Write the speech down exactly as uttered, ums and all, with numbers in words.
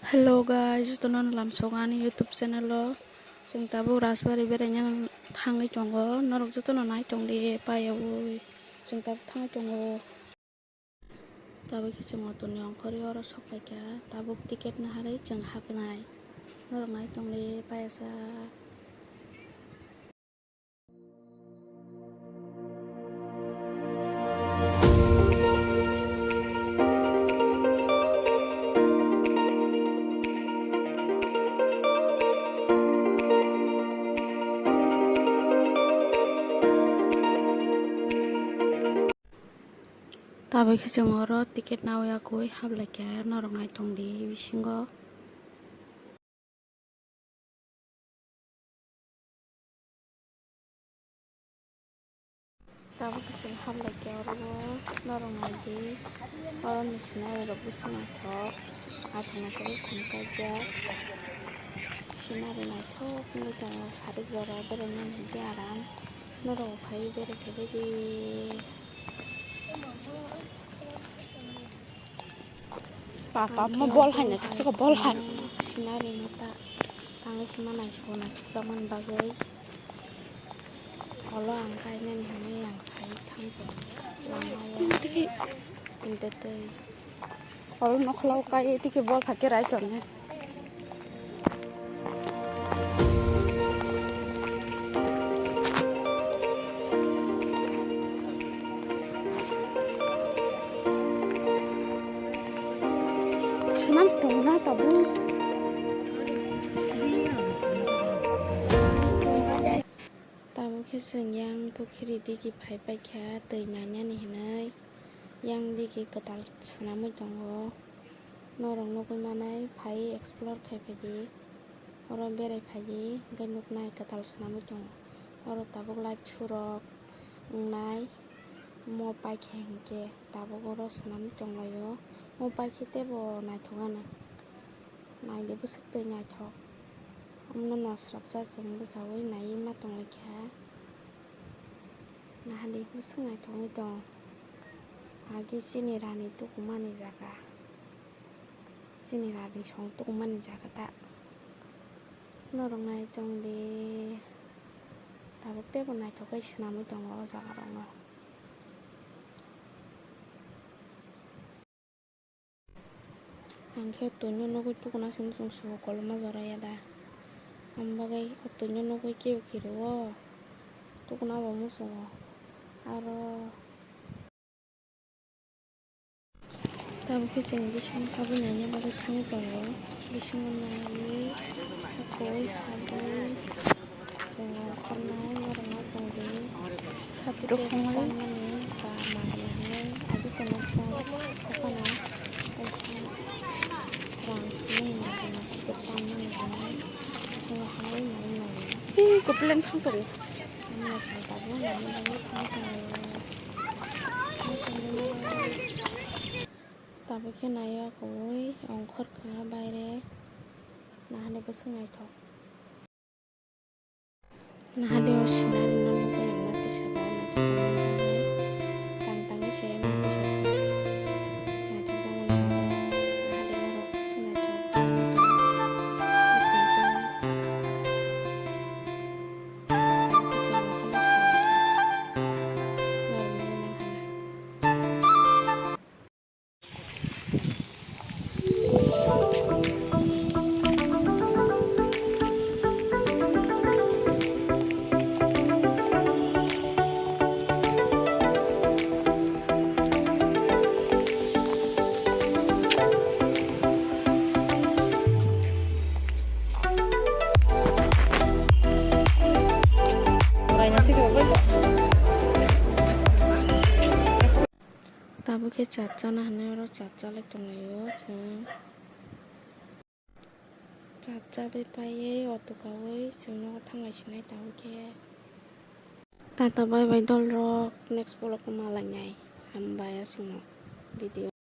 Hello guys, jotono lamsok ani YouTube channel o. Chwng tabuk Rajbari beraina thangwi tongo. Norok jotono nai tongdi payaui. Chwng tabuk thangwi tongo. Tabuk khe chwng auto ni ongkhorwi oro sok paikha. Tabuk ticket naharwi chwng habnai. Norok nai tongdi payasa. Tabuk khe chwng oro ticket nawi akui hablaikha, norok nai tongdi bisingo. Tabuk khe chwng hablaikha oro, norok naidi, oroni scenery rok bisingo naithok, naithok naithok khe khum kaijak, scenery naithok wngwi tongo, sarik jora beraimani hwnkhe aram, norok bo phaiwi berai phaibaidi. Papa mo bol hai na thukjak, bol hai. Scenery no ta tangwi sima nai sukuna thukjakmani bagwi. Olo ang kainani hinwi ang sai thang tongo. Lama o. Tiki. Tinte tei. Olo nokhla o kai tiki bol hai khe rai tongo. Swnam se tongo na tabuk. Tabuk khe chwng yang pukhiri digi phai paikha twi nainani hinwi. Yang digi kwtal swnamwi tongo. Norok nugwi manai phai explore khai phaidi. Oro berai phaidi, hwnkhe nuknai kwtal swnamwi tongo. Oro tabuk light surok wngnai, mo paikhe hinkhe tabuk oro swnamwi tonglaio. Mo paikhe teibo naithok gana. Naidi bwswk twi naithok. Omono nosrapsa chwng bwchaui naiwi ma tonglaikha. Nahadi bwswk naithok wngwi tong. Agi chini rani tukumani jaga. Chini rani song tukumani jaga ta. Norok nai tongdi. Tabuk teibo naithok khe swnamwi tongo o jaga rokno. Ang khe twino nugwi tukuna se muchung sugo koloma jora ya da. Ang bagwi o twino nugwi kebo khe rwo tukuna bo muchungo. Aro tabuk khe chwng bising habwi naina bagwi thangwi tongo. Bisingo naiwi hakui habwi. Chwng ongkhornai norokno tongdi. Khati tei tanmani ba manwi hinwi agi tongo chwng okhornai kaisa rang simi manwi tei tanmani hinwi chwng hai manwi manwi. Ih, kopileng thang tongo. Ani chwng tabuk manwi manwi thang tongo. Tabuk khe naiwi akui ongkhorkha baire nahani bwswk naithok. Nahadi o scenery no nugwi ang matisa ba naithok jakmani bagwi tang tangwi se matisa naithok jakmani bagwi nahadi norok bwswk naithok. Tabuk khe cha chana hinwi oro cha chalai tonglaio chwng. Cha chabai paiwi auto kaui chwng nogo thanglai sinai tabuk khe. Tata bye bye dolrok, next vlog o malainai. Hambai aswkno video.